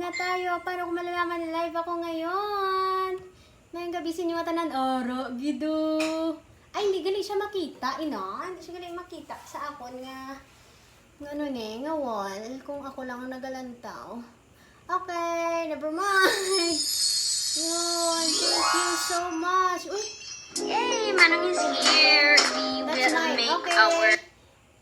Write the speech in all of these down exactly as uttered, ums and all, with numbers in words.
Tayo, para ko malalaman na live ako ngayon. Mayong gabi sa inyo nga tanan. Oro, gido. Ay, hindi gali siya makita, ina. Hindi siya gali makita sa akon nga, nga ano ni, nga wall. Kung ako lang ang nagalantaw. Okay, never mind. Yun, thank you so much. Uy, Yay! Manong is here. We That's will mine. make Okay. our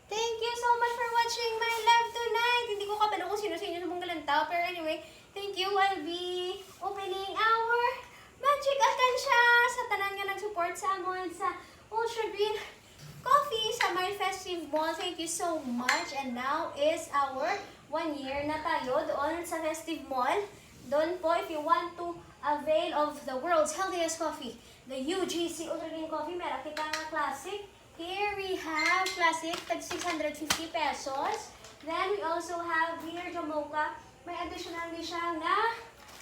Thank you so much for watching my live tonight. Hindi ko kabalo kung sino sa inyo sa mong galantaw. Pero anyway, thank you. I'll be opening our Magic Alkansya sa tanan nga nag-support sa amon sa Ultra Green Coffee sa my festive mall. Thank you so much. And now is our one year na tayo doon sa festive mall. Doon po, if you want to avail of the world's healthiest coffee, the U G C Ultra Green Coffee, meron kita nga classic. Here we have classic, tag six hundred fifty pesos. Then we also have here Jamocha. May additional ni siya nga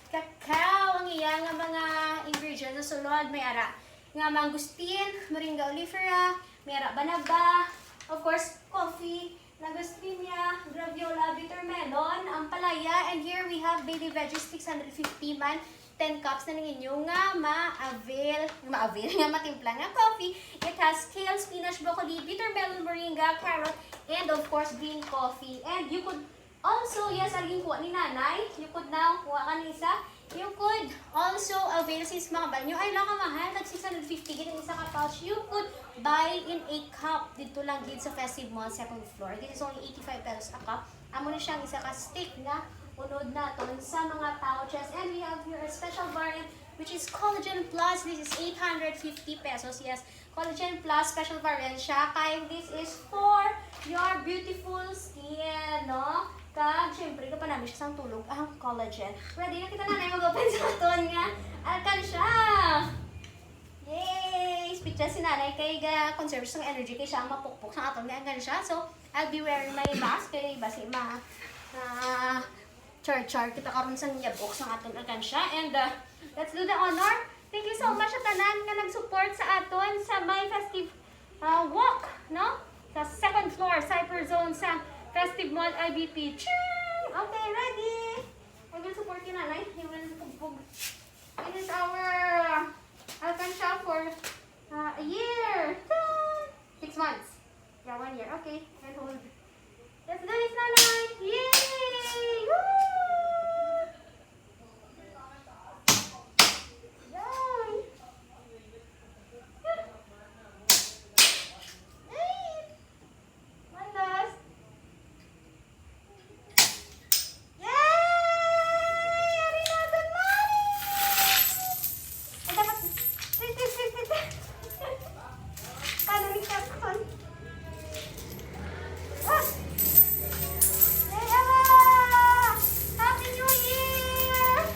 cacao ang iya nga mga ingredients sa sulod. May ara nga mangosteen, moringa oleifera, may ara banaba, of course, coffee, langosteen, graviola, bitter melon, ampalaya, and here we have daily veggies, six hundred fifty man, ten cups na ning inyo nga ma-avail, ma-avail, nga matimpla nga coffee. It has kale, spinach, broccoli, bitter melon, moringa, carrot, and of course, green coffee. And you could also, yes, ang ginkuha ni Nanay, you could now kuha ka ng isa. You could also avail, since mga bal nyo ay lang kamahal, tag six hundred fifty gid ang isa ka pouch. You could buy in a cup dito lang gid sa Festive Mall second floor. This is only eighty-five pesos a cup. Amo na siya ang isa ka stick nga unod naton sa mga pouches. And we have here a special variant, which is Collagen Plus. This is eight hundred fifty pesos. Yes, Collagen Plus, special variant siya. Kay this is for your beautiful skin, no? Kag, syempre, kapanami siya sang tulog ang collagen. Ready na kita, Nanay, mag-open sa aton nga alkansya. Yay! Speechless si Nanay kay ga-conserve sang energy kay siya ang mapukpok sa aton nga alkansya. So, I'll be wearing my mask kay basi ma, ah, char-char kita karon sa yabok sang aton alkansya. And, uh, let's do the honor. Thank you so much sa tanan nga nag-support sa aton sa my festive, uh, walk, no? Sa second floor, Cyber Zone sa Festive Mall I B P. Ching! Okay, ready? I will support you, Nanay. You will bugbog. It is our, uh, alkansya for, uh, a year. Ching! Six months. Yeah, one year. Okay, and hold. Let's do this, Nanay! Yay! Woo! Yay! Yay! One last. Yay! Ari na, good morning! Ay, dapat, wait, wait, wait, wait. Paano ni Capcom? Ah! Yay, ala! Happy New Year!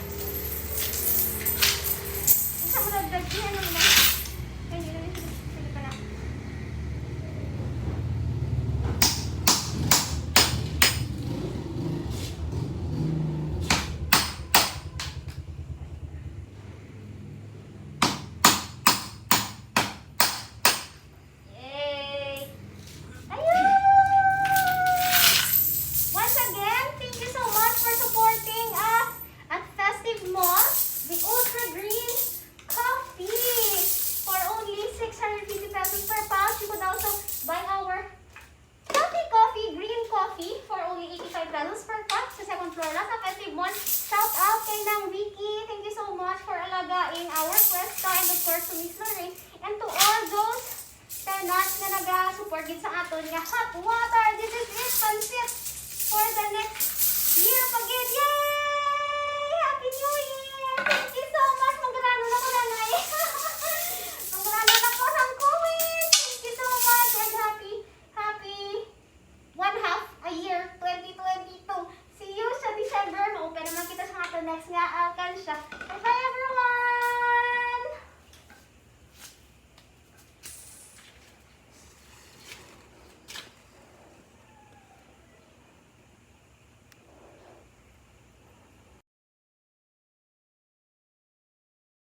Isa mo nagdag-, ano naman? Ay, yun, yun, yun, yun pala. Yay! Ayun! Once again, thank you so much for supporting us at Festive Mall, the Ultra Green Coffee for only six hundred fifty pesos per pouch. You could also buy our Coffee Coffee Green Coffee for only eighty-five pesos per pack sa second floor na sa Festive Mall. Shout out kay Nang Vicky. Thank you so much for alagaing our pwesto, and of course to Miss Lorraine and to all those tenants nga naga-support gid sa aton nga hot water. This is it, pansit for the next year pa gid. Yay!